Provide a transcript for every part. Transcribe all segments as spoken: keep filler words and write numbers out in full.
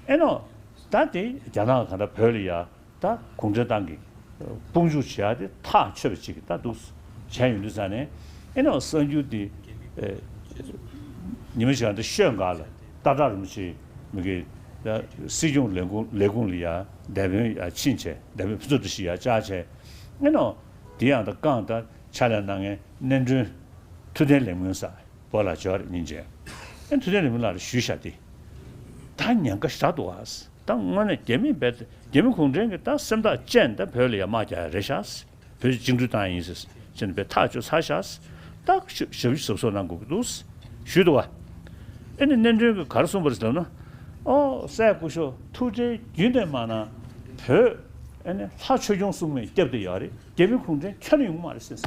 ཨེ་ནོ། ད་དེ་རྒྱ་ནག་ག་ད་བོད་ལ་ཡ་ད་གུང་ཁྲན་ཏང་གི་དཔུང་འཇུག་བྱེད་ཡ་དེ་ཐག་ཆོད་པ་ཅིག་ད་འདུག་བྱས་ཡོང་དུས་ཙང་ནས། ཨེ་ནོ་གསར་འགྱུར་དེ་ཉི་མ་ཞིག་ད་ཤོད་འགག་ལ་སྟག་བྲག་རིན་པོ་ཆེ་མི་གི་ད་སྲིད་སྐྱོང་ལས་ཁུངས་ལས་ཁུངས་ལ་ཡ་འདས་དཔོན་ཡ་ཕྱིན་བྱས། འདས་དཔོན་ཕུན་ཚོགས་བཀྲ་ཤིས་ཡ་བཅར་བྱས། ཨེ་ནོ་དེ་ཡང་ད་རྐང་ད་ཕྱག་ལས་གནང་མཁན་སྣེ་མགྲོན་ཐུབ་བསྟན་ལེགས་སྨོན་ཟེར་བོད་ལ་འབྱོར་རེད་སྙིང་རྗེ། ཨེ་ཐུབ་བསྟན་ལེགས་སྨོན་ལགས་ལ་ཞུས་བཞག་སྟེ། ད་ཉེན་ཁ་ཞེ་དྲག་འདུག་ཨ། ད་དངོས་གནས་རྒྱ་མི་བས་རྒྱ་མི་གུང་ཁྲན་གྱི་ད་སེམས་ཐག་བཅད་ནས་ད་བོད་ལ་ཡ་དམག་རྒྱག་ཡ་རེད་ཤག། བོད་བཅིངས་འགྲོལ་བཏང་ཡིན་ཟེར་བྱས་ནས་བས་ཐག་གཅོད་ཚར་ཤག། ད་ཞབས་ཞུ་གཟབ་གཟབ་གནང་དགོས་ཀྱི་འདུག་ཞུས་འདུག་བ། ཨེ་ནི་སྣེ་མགྲོན་གྱིས་ག་རེ་གསུངས་པ་རེད་ཟེར་ལབ་ན། ཨོ་སྲས་སྐུ་ཞབས་ཐུགས་ཁྲལ་རྒྱུན་ལྡན་མ་གནང་། བོད་ཨེ་ནི་ལྷ་ཆོས་སྐྱོང་སྲུང་མས་བསྐྱབས་བསྡད་ཡོད་རེད། རྒྱ་མི་གུང་ཁྲན་ཁྱོན་ནས་ཡོང་གི་མ་རེད་ཟེར།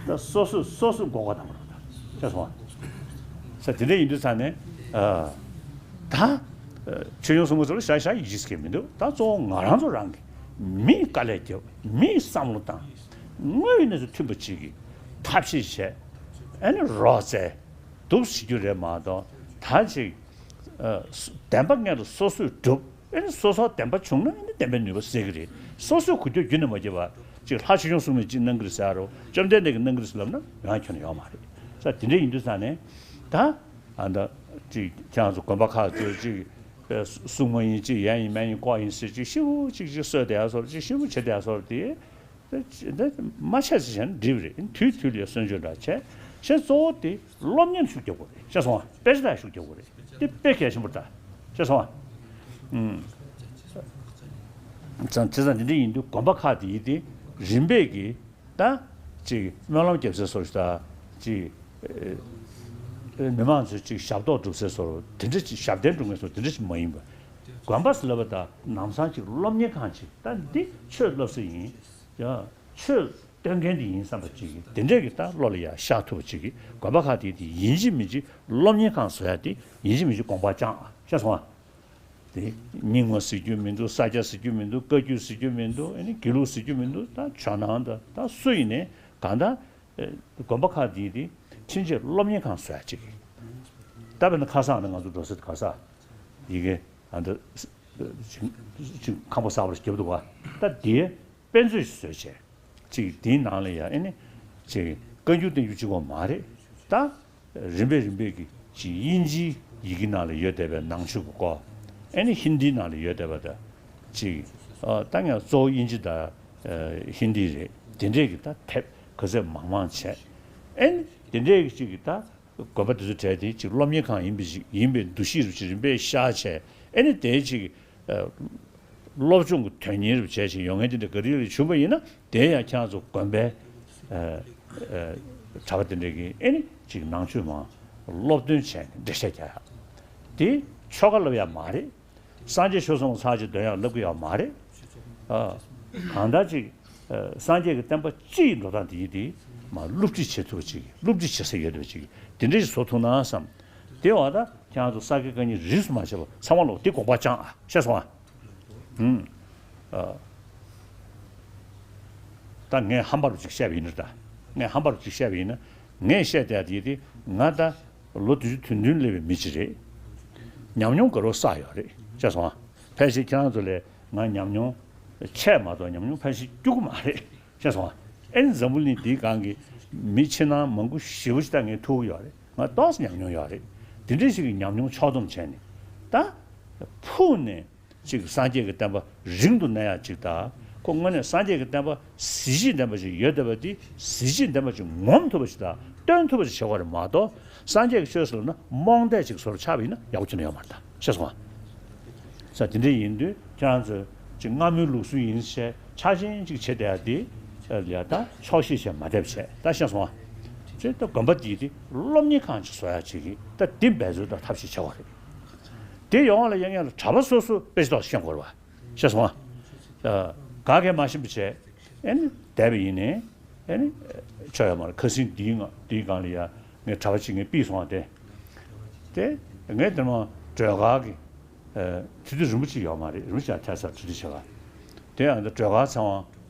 ད་སོ་སོས་སོ་སོས་མགོ་སྐོར་བཏང་བ་རེད། ཤེས་སོང་ཨ། ས་དེ་འདྲ་ཡིན་དུས་ཙང་ནས། ཨ། ད་ཆོས་སྐྱོང་སྲུང་མ་ཚོ་ལ་ཤ་ཤ་ཡིད་ཆེས་མི་འདུག། ད་གཙོ་བོ་ང་རང་ཚོ་རང་གི་མིས་དཀའ་ལས་བརྒྱབ། མིས་བསམ་བློ་བཏང་། དངོས་ཡོད་གནས་ཚུལ་མཐུན་པ་ཅིག་གི་ཐབས་ཤེས་བྱས། ཨ་ནི་རོགས་བཙལ་འདུག་ཟེར་རྒྱུ་རེད་མ་གཏོགས། ད་ཅིག་ཨ། བདེན་པ་སྔོན་ལ་སོ་སོས་སྒྲུབ། ཨེ་ནི་སོ་སོར་བདེན་པ་བྱུང་ན་ཨེ་ནི་བདེན་པའི་ནུས་པ་གསལ་གྱི་རེད། སོ་སོས་འགུལ་སྐྱོད་རྒྱུན་ནས་མ་བརྒྱབ་པ། ཅིག་ལྷ་ཆོས་སྐྱོང་སྲུང་མས་ཅིག་གནང་གི་རེད་ཟེར་རོ། བཅོམ་ལྡན་འདས་ཀྱིས་གནང་གི་རེད་ཟེར་ལབ་ན་ཡང་ཁྱོན་ནས་ཡོང་མ་རེད། ས་དེ་འདྲ་ཡིན་དུས་ཙང་ནས། ད་ཨ་ད་ཅིག་ཁྱེད་རང་ཚོ་དགོན་པ་ཁག་ཚོས་ཅིག་སྲུང་མ་ཡིན་ཅིག་ཡན་ཡིན་མན་ཡིན་ལྐོག་ཡིན་ཟེར་ཅིག་ཤི་བོ་ཅིག་ཅིག་གསོད་བསྡད་ཡ་སོགས་ཅིག་ཤི་བོ་བྱེད་བསྡད་ཡ་སོགས་དེ། འདི་མ་ཆད་ཟེར་བྱས་ན་འགྲིག་རེད། དུས་དུས་ལ་གསོལ་མཆོད་འདྲ་བྱས། བྱས་གཙོ་བོ་དེ་སློབ་གཉེར་ཤུགས་རྒྱག་དགོས་རེད། ཤེས་སོང་ཨ། དཔེ་ཆ་ལྟ་ཤུགས་རྒྱག་དགོས་རེད། དེ་དཔེ་གལ་ཆེན་པོ་རེད་ད། ཤེས་སོང་ཨ། ཨུམ། ཙང་དེ་ཙང་དེ་འདྲ་ཡིན་དུས་དགོན་པ་ཁག་དེ་ཡིན་དེ་རིམ་པས་ཀྱི་ད་ཅིག་སྨོན་ལམ་རྒྱབ་སའི་སོར་ཞིག་ད་ཅིག་ཨེ་མི་མང་ཚོས་ཅིག་ཞབས་ཏོག་སྒྲུབ་སའི་སོར་དེ་འདྲ་ཅིག་ཞབས་བརྟན་སྒྲུབ་མཁན་སོར་དེ་འདྲ་ཅིག་མ་ཡིན་པ། དགོན་པ་ཟེར་ལབ་པ་ད་ལམ་སང་ཅིག་སློབ་གཉེར་ཁང་ཅིག་ད་འདི་ཆོས་བསླབ་ས་ཡིན། ཡང་ཆོས་སྟོན་མཁན་དེ་ཡིན་བསམ་པ་ཅིག་དེ་འདྲས་ཀྱི་ད་བློ་ལ་ཡ་ཤར་ཐུབ་པ་ཅིག་གི་དགོན་པ་ཁག་དེ་དེ་ཡིན་གཅིག་མིན་གཅིག་སློབ་གཉེར་ཁང་བཟོ་ཡ་དེ་ཡིན་གཅིག་མིན་གཅིག་དགོངས་པ་བཅངས་ཨ། ཤེས་སོང་ཨ། དེ་རྙིང་མ་ཟེར་རྒྱུ་མི་འདུག། ས་སྐྱ་ཟེར་རྒྱུ་མི་འདུག། བཀའ་བརྒྱུད་ཟེར་རྒྱུ་མི་འདུག། ཨེ་ནི་དགེ་ལུགས་ཟེར་རྒྱུ་མི་འདུག། ད་ཇོ་ནང་ད་ད་སུ་ཡིན་ནའི་གང་ལྟར་དགོན་པ་ཁག་དེ་དེ་ཕྱིན་ཆད་སློབ་གཉེར་ཁང་བཟོ་ཡ་ཅིག། ད་དཔེར་ན་ཁ་སང་ནས་ང་ཚོ་འགྲོ་ས་ཁ་སང་ཡི་གེ་ཨ་འདི་ཅིག་ཁང་པ་གསར་པ་ཞིག་བརྒྱབ་འདུག་བ། ད་དེ་དཔེ་མཛོད་ཞིག་བཟོས་བྱས། ཅིག་དེའི་ནང་ལ་ཡང་ཨེ་ནི་ཅིག་བཀའ་འགྱུར་བསྟན་འགྱུར་གཅིག་པོ་མ་རེད། ད་རིམ་པས་རིམ་པས་ཀྱི་ཅིག་དབྱིན་ཇིའི་ཡི་གེ་ནང་ལ་ཡོད་བསྡད་པའི་ནང་ཆོས་ཀྱི་སྐོར། ཨེ་ནི་ཧིན་དིའི་ནང་ལ་ཡོད་བསྡད་པ་དང་། ཅིག་ཨ་ད་ངས་གཙོ་བོ་དབྱིན་ཇི་དང་ཨ་ཧིན་དི་རེད། དེ་འདྲས་ཀྱི་ད་དེབ་ག་ཚད་མང་མང་བྱས། ཨེ་ནི་དེ་འདྲས་ཀྱི་ཅིག་གི་ད་དགོན་པ་དེ་ཚོ་གྲས་དེ་ཅིག་སློབ་གཉེར་ཁང་ཡིན་པའི་ཅིག་ཡིན་པའི་འདུ་ཤེས་རུ་ཅིག་རིམ་པས་ཤར་བྱས། ཨེ་ནི་དེའི་ཅིག་ཨ་སློབ་སྦྱོང་གི་དོན་གཉེར་རུ་བྱས་ཤིང་ཡོང་མཁན་དེ་འདྲ་ག་རེ་རེ་བྱུང་བ་ཡིན་ན། དེ་ཡང་ཁྱེད་རང་ཚོ་དགོན་པའི་ཨ་ཨ་གྲྭ་པ་དེ་འདྲས་ཀྱིས་ཨེ་ནི་ཅིག་ནང་ཆོས་མང་སློབ་སྟོན་བྱས་ནས་འགྲེལ་བཤད་རྒྱག་ཡ། དེ་ཆོ་ག་བསླབ་ཡ་མ་རེད། སངས་རྒྱས་ཆོས་གསུང་ཚར་རྗེས་འདོན་ཡག་བསླབ་ཀྱི་ཡོད་མ་རེད། ཨ། གང་ལྟར་ཅིག་ཨ་སངས་རྒྱས་ཀྱི་བསྟན་པ་སྤྱི་ཡི་འགྲོ་སྟངས་དེ་ཡིན་དེ་མ་བསླུ་བྲིད་བྱེད་ཐུབ་པ་ཅིག་བསླུ་བྲིད་བྱེད་ས་ཡོད་པ་ཅིག་དེ་འདྲ་ཞིག་བཟོ་ཐུབ་ན་བསམ། དེ་བ་ད་ཁྱེད་རང་ཚོ་ས་དགེ་བཀའ་རྙིང་རིས་སུ་མ་ཆད་པ་ཚང་མ་ལོག་དེ་དགོངས་པ་བཅངས་ཨ། ཤེས་སོང་ཨ། ཧུམ། ཨ། ད་ངས་ཧམ་པ་རུ་ཅིག་བཤད་པ་ཡིན་ན་ད། ངས་ཧམ་པ་རུ་ཅིག་བཤད་པ་ཡིན་ན། ངས་བཤད་བསྡད་ཡ་དེ་དེ་ང་ད་ལོ་དུས་ཚོད་བདུན་བདུན་སླེབས་པའི་མི་ཅིག་རེད། ཉམས་མྱོང་དགའ་རབ་བསགས་ཡོད་རེད། ཤེས་སོང་ཨ། ཕལ་ཆེར་ཁྱེད་རང་ཚོ་ལས་ང་ཉམས་མྱོང་ཆེ་མ་གཏོགས་ཉམས་མྱོང་ཕལ་ཆེར་སྐྱོ་གི་མ་རེད། ཤེས་སོང་ཨ། ཨེ་ནི་འཛམ་བུ་གླིང་འདིའི་སྒང་གི་མི་ཕྱི་ནང་མང་པོ་ཞེ་པོ་ཅིག་ད་ངས་ཐུག་གི་ཡོད་རེད། ང་ཏོག་ཙམ་ཉམས་མྱོང་ཡོད་རེད། དེ་འདྲ་ཞིག་གི་ཉམས་མྱོང་ཕྱོགས་བསྡོམས་བྱས་ནས་ད་ཕུགས་ནས་ཅིག་སངས་རྒྱས་ཀྱི་བསྟན་པ་རིང་དུ་གནས་ཡག་ཅིག་དང་། ཁོ་དངོས་གནས་སངས་རྒྱས་ཀྱི་བསྟན་པ་གཟི་བརྗིད་ལྡན་པ་ཞིག་ཡོད་བསྡད་པ་དེ་གཟི་བརྗིད་ལྡན་པ་ཞིག་ངོམ་ཐུབ་པ་ཞིག་དང་སྟོན་ཐུབ་པ་ཞིག་བྱེད་དགོས་རེད་མ་གཏོགས། སངས་རྒྱས་ཀྱི་ཆོས་ཟེར་ན་རྨོངས་དད་ཅིག་བཟོ་འདྲ་ཆགས་པ་ཡིན་ན་ཡག་པོ་ཅིག་ན་ཡོད་མ་རེད་ད། ཤེས་སོང་ཨ། ས་དེ་འདྲ་ཡིན་དུས་ཁྱེད་རང་ཚོས་ཅིག་སྔ་མོའི་ལུགས་སྲོལ་ཡིན་ཟེར་ཆགས་ཞེན་ཅིག་བྱེད་བསྡད་ཡ་དེ་ལ་ད་ཆོག་ཤེས་བྱས་མ་བསྡད་པ་བྱས་ད། ཤེས་སོང་ཨ། ཅེས་ད་དགོན་པ་འདིའི་དེ་སློབ་གཉེར་ཁང་ཅིག་བཟོ་ཡ་ཅིག་གི་ད་འདི་འབད་རྩོལ་དང་ཐབས་ཤེས་བྱེད་དགོས་རེད། དེ་ཡོང་བ་ལ་ཡང་ཡང་ལ་གྲྭ་པ་སོ་སོ་དཔེ་ཆ་ཏོག་ཙམ་ཤེས་དགོས་རེད་བ། ཤེས་སོང་ཨ། ག་གེ་མ་ཤེས་པ་བྱས་ཨེ་ནི་བསྡད་པ་ཡིན་ནའི་ཨེ་ནི་ཆོ་ཡ་མ་རེད། ཁ་སང་འདིའི་ང་འདིའི་སྒང་ལ་ཡ་ངའི་གྲྭ་པ་གཅིག་ངས་ཕུད་སོང་བ་དེ། དེ་ངས་དེ་མ་སྒྲོལ་དཀར་གི་ཨ་ཐུགས་རྗེ་རིན་པོ་ཆེ་ཡོད་མ་རེད། རིན་པོ་ཆེ་ཡང་ཐད་སར་ཐུགས་རྗེ་ཆེ་བ། དེ་ཡང་འདི་སྒྲོལ་དཀར་ཚེ་དབང་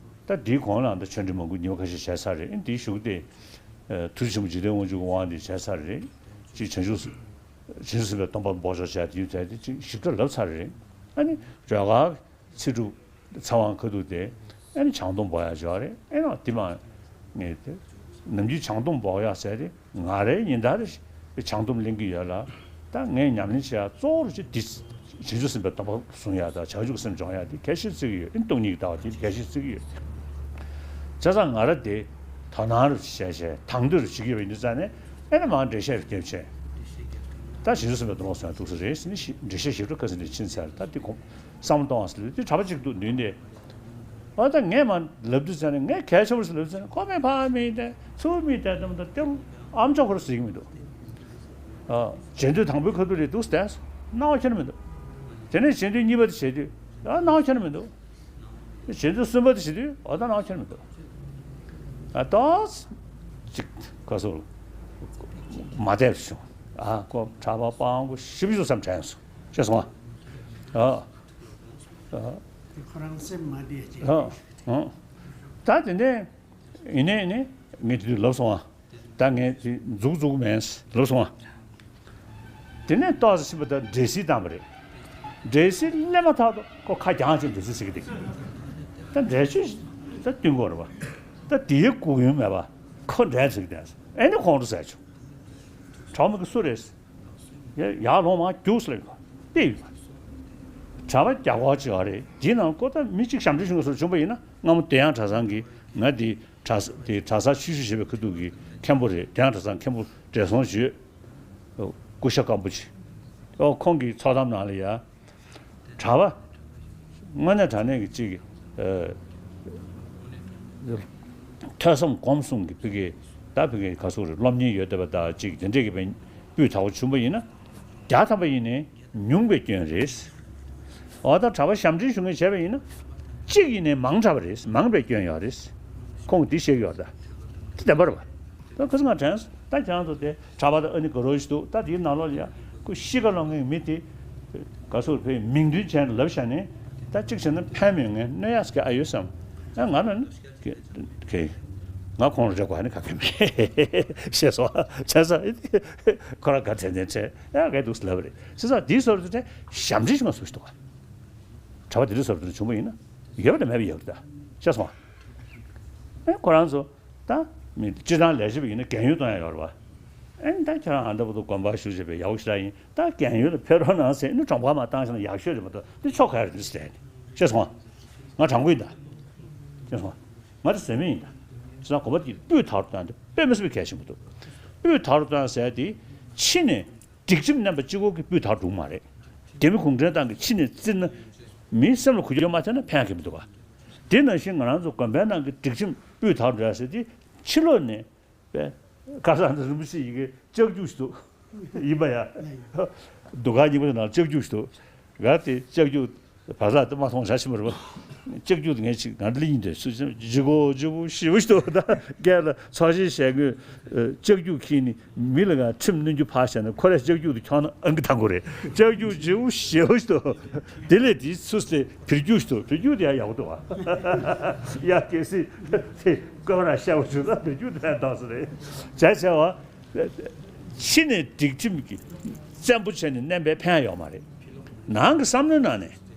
ད་འདིའི་གོང་ལ་འདི་ཆོས་འབྲེལ་མང་པོ་ཉི་མ་ཁ་ཤས་བྱས་ཚར་རེད། ཨེ་འདིའི་གཞུག་དེ་ཨ་ཐུགས་རྗེ་ཆེན་པོ་འཇིག་རྟེན་དབང་ཕྱུག་གི་དབང་དེ་བྱས་ཚར་རེད། ཅིག་བྱང་ཆུབ་ རྗེ་བཙུན་པའི་སྡོམ་པ་འབོགས་ཆོག་བྱས་དེ་ཡུལ་དེ་དེ་ཅིག་ཞིབ་ཕྲ་ལབ་ཚར་རེད། ཨ་ནི་རྒྱ་གར་ཚེ་སྒྲུབ་ཚེ་དབང་ཁ་ཐུག་དེ་ཨ་ནི་བྱང་སྡོམ་འབོགས་ཡ་འཇོག་རེད། ཨེ་ན་དེ་མ་ངས་དེ་ནམ་རྒྱུན་བྱང་སྡོམ་འབོགས་ཡ་ཟེར་དེ་ང་རའི་ཉིན་ལྟར་བྱང་སྡོམ་ལེན་གྱི་ཡོད་ལ། ད་ངས་ཉམས་ལེན་བྱེད་ཡ་གཙོ་བོར་ཅིག་འདི་རྗེ་བཙུན་པའི་སྡོམ་པ་བཟུང་ཡ་དང་བྱང་ཆུབ་སེམས་སྦྱོང་ཡ་དེ་གལ་ཆེ་བརྩི་གི་ཡོད། ཨེ་སྟོང་ཉིད་ཀྱི་ལྟ་བ་དེ་གལ་ཆེ་བརྩི་གི་ཡོད། བྱས་ཙང་ང་ར་དེ་དོ་སྣང་རུ་བྱས་བྱས་དང་དོད་རུ་བྱེད་ཀྱི་ཡོད་པ་ཡིན་དུས་ཙང་ནས་ཨེ་ན་མང་འགྲེལ་བཤད་རུ་བསྟན་བྱས། ད་རྗེ་བཙུན་པའི་སྡོམ་པ་བཟུང་ཡ་འདུག་ས་རེད་ཟེར་ནས་ཞི་འགྲེལ་བཤད་ཞིབ་ཕྲ་ཁ་སང་ནས་ཕྱིན་ཚར། ད་དེ་གོང་བསམ་བློ་གཏོང་བ་ཟེར་ལ་དེ་གྲྭ་པ་གཅིག་འདུག་མདུན་དེ། ཨ་ད་ངས་མ་ལབ་དུས་ཙང་ནས་ངས་གལ་ཆེ་བོ་ཞིག་ལབ་ཙང་ནས་ཁོ་མེད་ཕ་མེད་དེ་ཚུར་མེད་དེ་དམ་དང་ཏེ་ཨམ་ཅོག་ཁོ་ར་ཟིག་མི་འདུག་ཨ་རྗེས་ཟློས་དང་པོའི་ཁ་ཐུག་ལས་འདུག་སྟེ་སྣང་བ་ཁྱོན་མི་འདུག་དེ་ནས་རྗེས་ཟློས་གཉིས་པ་དེ་བྱེད་དུས་ཨ་སྣང་བ་ཁྱོན་མི་འདུག་རྗེས་ཟློས་གསུམ་པ་དེ་བྱེད་དུས་ཨ་ད་སྣང་བ་ཁྱོན་མི་འདུག་ཨ་ཏོག་ཅིག་ཁ་སོ་མ་བདེ་བྱུང་། ཨ་ཁོ་གྲྭ་པ་སྤྲང་པོ་ཞིབ་ཞིབ་བསམ་དྲན་སོང་། ཤེས་སོང་ཨ། ཨ། ཨ། དེ་ཁོ་རང་སེམས་མ་བདེ་ཅིག་ཨ། ཨ། ད་དེ་ནས་ཡིན་ནའི་ནི་ངས་དེ་དུས་ལབ་སོང་ཨ། ད་ངས་དེ་འཛུགས་འཛུགས་མེད་ལབ་སོང་ཨ། དེ་ནས་ཏོག་ཙམ་ཕྱིན་པ་ད་འགྲེལ་བཤད་བཏང་བ་རེད། འགྲེལ་བཤད་སླེབས་མ་ཐག་ཏུ་ཁོ་ཁ་རྒྱང་ཅིག་འགྲེལ་བཤད་ཟེར་གི་འདུག་ད་འགྲེལ་བཤད་ད་བསྟུན་དགོས་རེད་པ། ད་དེའི་སྐུ་ཡོན་མེད་པ་ཁོ་འགྲེལ་ཟེར་གི་འདུག་ཨེ་ནི་ཁོང་ཁྲོ་ཟ་བྱུང་། གྲོགས་མོ་གི་སུ་རེད། ཡ་ཡར་ལོང་མ་རྒྱུགས་ལ་ཡོད་པ་དེ་ཡོད་པ། གྲྭ་པ་རྒྱ་གོག་ཅིག་ཡོད་རེད། དེའི་ནང་ཀོ་ད་མི་གཅིག་ཞབས་འདྲེན་ཞུ་མཁན་སུ་བྱུང་པ་ཡིན་ན་སྔ་མོ་བདེ་དབྱངས་གྲྭ་ཚང་གིས་ང་དེ་གྲྭ་ས་དེ་གྲྭ་ས་ཆོས་ཞུགས་བྱེད་པའི་ཁ་ཐུག་གི་མཁན་པོ་རེད། བདེ་དབྱངས་གྲྭ་ཚང་མཁན་པོ་བགྲེས་སོང་ཅིག་ཡོད། སྐུ་ཞབས་སྐམ་པོ་ཅིག་ཨོ་ཁོང་གི་ཚོགས་གཏམ་ནང་ལ་ཡ། གྲྭ་པ། དངོས་གནས་དྲང་གནས་ཀྱི་གཅིག་གི་ཨ། ཐོས་བསམ་སྒོམ་གསུམ་གྱི་ཕ་གི་ད་ཕ་གི་ག་ཚོད་རེད། སློབ་གཉེར་ཡོད་བསྡད་པ་དང་གཅིག་དེ་འདྲས་ཀྱི་སྤུས་དག་པོ་བྱུང་པ་ཡིན་ན། བརྒྱ་ཐམ་པ་ཡིན་ནའི་ཉུང་བའི་སྐྱོན་རེད། འོ་ད་གྲྭ་པ་ཞབས་འདྲེན་ཞུ་མཁན་བྱས་པ་ཡིན་ན། གཅིག་ཡིན་ནའི་མང་དྲགས་པ་རེད། མང་བའི་སྐྱོན་ཡོད་རེད། ཁོང་གིས་འདི་བཤད་ཀྱི་ཡོད་རེད་ད། དེ་བདེན་པ་རེད་པ། ད་ཁ་སང་ང་དྲན་སོང་། ད་ཁྱེད་རང་ཚོ་དེ་གྲྭ་པ་དང་ཨ་ནི་དགའ་རོགས་ཞིག་འདུག་ད་དེའི་ནང་ལོགས་ལ་ཡ་ཁོ་གཤིས་ཀ་ལོག་མཁན་གྱི་མི་དེ་ག་ཚོད་བས་མིང་འདོན་བྱས་ནས་ལབ་བཞག་ནས་ད་གཅིག་བྱས་ན་ཕན་མེད་ངས་གནོད་ཡག་ཟེར་གྱི་ཨ་ཡོད་བསམ། ཨ་ང་ལ་ནི་ཁེ་ཁེ་ང་ཁོང་ལ་རེ་དགོས་ནི་ག་གེ་མེད་ཤེས་སོང་། བྱས་ཙང་ཁོ་རང་དགའ་དྲན་དྲན་བྱས་ཨ་གས་འདུག་ལབ་རེད། བྱས་ཙང་དེའི་སོར་དུ་དེ་ཞབས་འདྲེན་ཞུ་མ་སུ་ཞིག་འདུག་ག་གྲྭ་པ་དེ་འདྲའི་སོར་དུ་བྱུང་བ་ཡིན་ན་ཡོད་པ་དང་མེད་པ་ཡོད་རེད་ད། ཤེས་སོང་། ཨ་ཁོ་རང་ཚོ། ད་མི་སྤྱིར་བཏང་ལས་བྱེད་པ་ཡིན་ན་རྒན་ཡོལ་གཏོང་ཡ་ཡོད་རེད་པ། ཨེ་ད་ཁྱེད་རང་ཨ་མདའ་བུ་དུ་དགོན་པར་བཞུགས་བྱས་པའི་ཡག་པོ་ཞེ་དྲག་ཡིན། ད་རྒན་ཡོལ་ལ་ཕེབས་རོགས་གནང་ཟེར་ནི་གྲོང་པ་མར་བཏང་བཞག་ན་ཡག་ཤོས་རེད་མ་གཏོགས་འདི་ཕྱོགས་ག་རེ་རེད་ཟེར་ནས། ཤེས་སོང་ང་། ང་དྲང་པོ་ཡིན་ད། ཤེས་སོང་ང་། ང་དེ་ཟེར་མི་ཡིན་ད། ཤེས་སོང་། དགོན་པ་དེ་སྤུས་དག་ཏུ་བཏང་དེ་དཔེ་མི་སྲིད་པའི་གལ་ཆེན་པོ་འདུག་སྤུས་དག་ཏུ་བཏང་ཟེར་དེ་ཕྱི་ནས་སྒྲིག་ཁྲིམས་བསྣན་པ་གཅིག་པོ་གིས་སྤུས་དག་འགྲུབ་མ་རེད། རྒྱ་མི་གུང་ཁྲན་ཏང་གིས་ཕྱི་ནས་བཙིར་ན། མིའི་སེམས་ལ་འགུལ་སྐྱོད་མ་ཐེབས་ན་ཕན་གི་མི་འདུག་ག་དེ་ནང་བཞིན་ང་རང་ཚོ་དགོན་པའི་ནང་གི་སྒྲིག་ཁྲིམས་སྤུས་དག་འགྲོ་ཡ་ཟེར་དེ་ཕྱི་ལོགས་ནས་པས་ཁ་སང་དུ་རིན་པོ་ཆེ་ཡི་གེ་ལྕགས་རྒྱུག་ཞིག་འདུག་ཡིན་པ་ཡ། འདུ་ཁང་རྙིང་པ་ནང་ལྕགས་རྒྱུག་ཞིག་འདུག་ང་དེ་ལྕགས་རྒྱུག་བ་ཟ་དེ་མ་མཐོང་བཞག་ཕྱི་མར་བ། ལྕགས་རྒྱུག་དེ་ངས་ཅིག་ང་ལིང་འདོད་སུ་ཅང་ལྗི་གོ་ལྗི་བོ་ཞི་བོ་ཞིག་འདུག་ད་སྐད་ལ་ཚོགས་ཆེན་བྱས་དགོས། ལྕགས་རྒྱུག་ཁྱེར་ནི་མི་ལ་ང་ཁྲིམས་གནོན་རྒྱུ་ཕར་བཞག་ན་ཁོ་རས་ལྕགས་རྒྱུག་དེ་ཁྱོང་ན་ཨང་ཀི་ཐང་གོ་རེད། ལྕགས་རྒྱུག་ལྗི་བོ་ཞི་བོ་ཞིག་འདུག་དེ་ལས་དེ་སུ་སྟེ་བེར་རྒྱུག་ཞིག་འདུག་བེར་རྒྱུག་དེ་ཡང་ཡག་པོ་འདུག་ཨ། ཡ་གལ་སྲིད་དེ་བཀའ་ར་བཤད་པ་བྱུང་ན་བེར་རྒྱུག་དེ་ཡང་འདུག་ས་རེད། བྱས་བྱས་བ། ཕྱི་ནས་སྒྲིག་ཁྲིམས་ཀྱི་བཙན་པོ་བྱས་ནས་མནན་པའི་ཕན་ཡོད་མ་རེད། ནང་གི་བསམ་བློའི་ནང་ནས་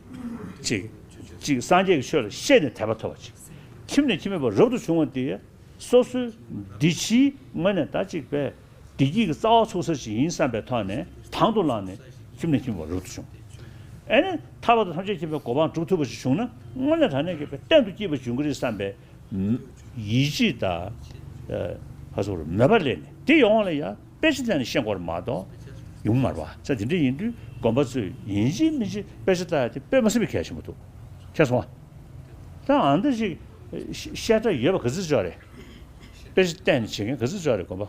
ཅིག་ཅིག་སངས་རྒྱས་ཀྱི་ཆོས་ལ་ཤེས་ནས་དད་པ་ཐོབ་པ་ཅིག་ཁྱིམ་ནས་ཁྱིམ་མེད་པར་རབ་ཏུ་བྱུང་བ་དེ་སོ་སོའི་འདི་ཕྱིའི་ངོས་ནས་ད་ཅིག་པས་བདེ་སྐྱིད་ཀྱི་རྩ་བ་ཚུགས་ས་ཅིག་ཡིན་བསམ་པའི་ཐོག་ནས་དང་དུ་བླངས་ནས་ཁྱིམ་ནས་ཁྱིམ་མེད་པར་རབ་ཏུ་བྱུང་། ཨེ་ནས་ཐར་པ་དང་ཐམས་ཅད་མཁྱེན་པའི་གོ་འཕང་སྒྲུབ་ཐུབ་པ་ཞིག་བྱུང་ན་དངོས་གནས་དྲང་གནས་ཀྱི་པས་གཏན་དུ་སྐྱེས་པ་འབྱུང་གི་རེད་བསམ་པའི་ཡིད་ཆེས་དང་། ཨ་ཕ་སོར་མོས་པ་སླེབས་ནས་དེ་ཡོང་བ་ལ་ཡང་དཔེ་ཆ་བལྟས་ནས་ཤེས་དགོས་རེད་མ་གཏོགས་ཡོང་མ་རེད་པ། ས་དེ་འདྲ་ཡིན་དུས་དགོན་པ་ཚོས་ཡིན་གཅིག་མིན་གཅིག་དཔེ་ཆ་ལྟ་ཡ་དེ་དཔེ་མ་སྲིད་པའི་གལ་ཆེན་པོ་འདུག་ཁྱེད་སོང་ཨ། ད་ཨ་འདི་ཞིག་བཤད་གྲྭ་ཡོད་པ་ག་ཚོད་ཅིག་ཡོད་རེད། དཔེ་ཆ་བལྟས་ནས་བྱེད་མཁན་ག་ཚོད་ཅིག་ཡོད་རེད་དགོན་པ།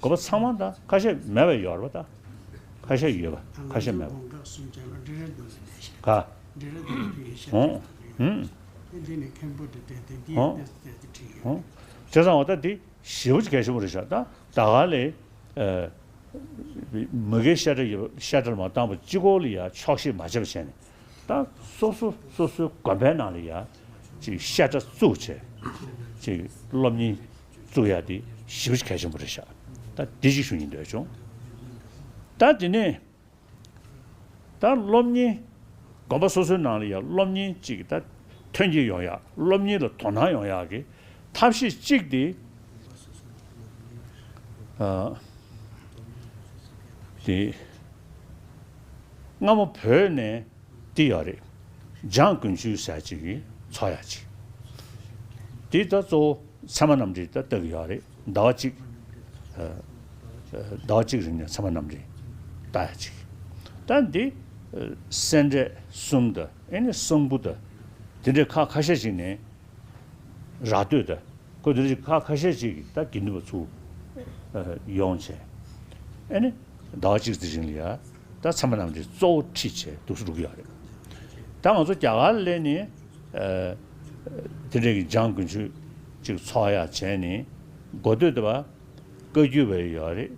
དགོན་པ་ཚང་མ་ད་ཁ་ཤས་མེད་པ་ཡོད་རེད་པ། ད་ཁ་ཤས་ཡོད་པ་ཁ་ཤས་མེད་པ། ག་འབྲི་རེད་འདུག་ཟེར་ནས་ཤག་འབྲི་རེད་འདུག་ཟེར་ནས་ཤག་ཧོ་ཧུམ། དེ་འདི་ནས་མཁན་པོ་དེ་དེ་དེ་འདི་ཡང་ཏེ་ཏེ་ཏེ་ཁྲིད་ཡོད། བྱས་ཙང་འོ་ད་འདི་ཞེ་པོ་ཅིག་གལ་ཆེན་པོ་རེད་ཤག་ད་ད་ག་ལས་མ་གིའི་བཤད་གྲྭ་ཡོད་བཤད་གྲྭ་ལ་མ་བཏང་བ་གཅིག་པོ་ལ་ཡ་ཆོག་ཤེས་མ་བྱས་པ་བྱས་ནས་ད་སོ་སོ་སོ་སོའི་དགོན་པའི་ནང་ལ་ཡ་ཅིག་བཤད་གྲྭ་བཙུགས་བྱས་ཅིག་སློབ་གཉེར་བཙུགས་ཡ་དེ་ཞེ་པོ་ཅིག་གལ་ཆེན་པོ་རེད་ཤག་ད་འདི་ཅིག་ཞུ་སྙིང་འདོད་བྱུང་། ད་དེ་ནས་ད་སློབ་གཉེར་དགོན་པ་སོ་སོའི་ནང་ལ་ཡང་སློབ་གཉེར་གཅིག་ད་ཐོན་སྐྱེད་ཡོང་ཡག་སློབ་གཉེར་ལ་དོ་སྣང་ཡོང་ཡག་གི་ཐབས་ཤེས་གཅིག་དེ། ཨ། དེ་སྔ་མོ་བོད་ནས་དེ་ཡོད་རེད། འཇང་དགུན་ཆོས་ཟེར་ཅིག་གི་ཚོགས་ཡ་ཅིག་དེ་ད་གཙོ་བོ་ཚད་མ་རྣམ་འགྲེལ་ད་ལྟ་གི་ཡོད་རེད། ཟླ་བ་གཅིག་ཨ། ཟླ་བ་གཅིག་རིང་ནས་ཚད་མ་རྣམ་འགྲེལ་ལྟ་ཡ་ཅིག་ད་འདི་ཨ། སེ་འབྲས་གསུམ་དང་ཨེ་ནི་གསང་ཕུ་དང་དེ་འདྲའི་ཁག་ཁ་ཤས་ཅིག་ནས་རགས་བསྡུས་དང་ཁོ་དེ་འདྲ་ཅིག་ཁག་ཁ་ཤས་ཅིག་ད་དགེ་འདུན་པ་ཚུར་ཨ། ཡོང་བྱས་ཨེ་ནི་ཟླ་བ་གཅིག་དེ་རིང་ལ་ཡ། ད་ཚད་མ་རྣམ་འགྲེལ་གཙོ་བོ་ཁྲིད་བྱས་འདུག་སེ་འགྲོ་གི་ཡོད་རེད། ད་ང་ཚོ་རྒྱ་གར་སླེབས་ནས་ཨ། དེ་འདྲའི་གི་འཇང་དགུན་ཆོས་ཅིག་ཚོགས་ཡག་བྱས་ནས་འགོ་སྟོད་དེ་བ་བཀའ་བརྒྱུད་པའི་ཡོད་རེད།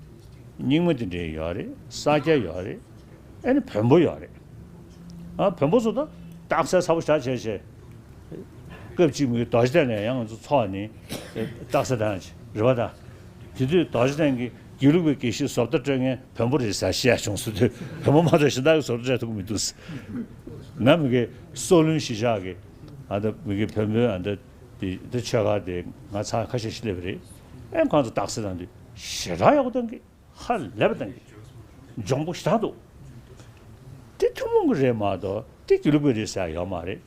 རྙིང་མ་དེ་འདྲའི་ཡོད་རེད། ས་སྐྱ་ཡོད་རེད། ཨེ་ནི་བོན་པོ་ཡོད་རེད། ཨ། བོན་པོ་ཚོ་ད་རྟགས་གསལ་ཚ་པོ་ཞེ་དྲག་བྱས་བྱས། སྐབས་གཅིག་མི་རྡོ་རྗེ་གདན་ནས་ཡང་ང་ཚོ་ཚོགས་ནི་རྟགས་གསལ་དང་རེད་པ། ད་དེ་དུས་རྡོ་རྗེ་གདན་གྱི་དགེ་ལུགས་པའི་དགེ་བཤེས་བཟོ་ལྟ་སྤྲོད་མཁན་བོན་པོ་རེད་ཟེར་བཤད་བྱུང་སོང་དུས་བོན་པོ་མ་གཏོགས་གཞན་དག་གིས་བཟོ་ལྟ་སྤྲོད་ཐུབ་ཀྱི་མི་འདུག་ང་མི་དགེ་སྲོལ་རླུང་གཞིས་ཆགས་ཀྱི་ཨ་ད་མི་དགེ་བོན་པོའི་ཨ་ད་དེ་དེ་ཆོས་སྒར་དེ་ང་ཚང་ཁ་ཤས་ཤིག་སླེབས་པ་རེད། ཨེ་ཁོང་ཚོ་རྟགས་གསལ་དང་དུས་ཞེ་དྲག་ཡག་པོ་བཏང་གི་ཧ་ལས་པ་བཏང་གི་འཇོན་པོ་ཞེ་དྲག་འདུག་དེ་ཐུན་མོང་གི་རེད་མ་གཏོགས་དེ་དགེ་ལུགས་པའི་རེད་ཟེར་ཡག་ཡོད་མ་རེད།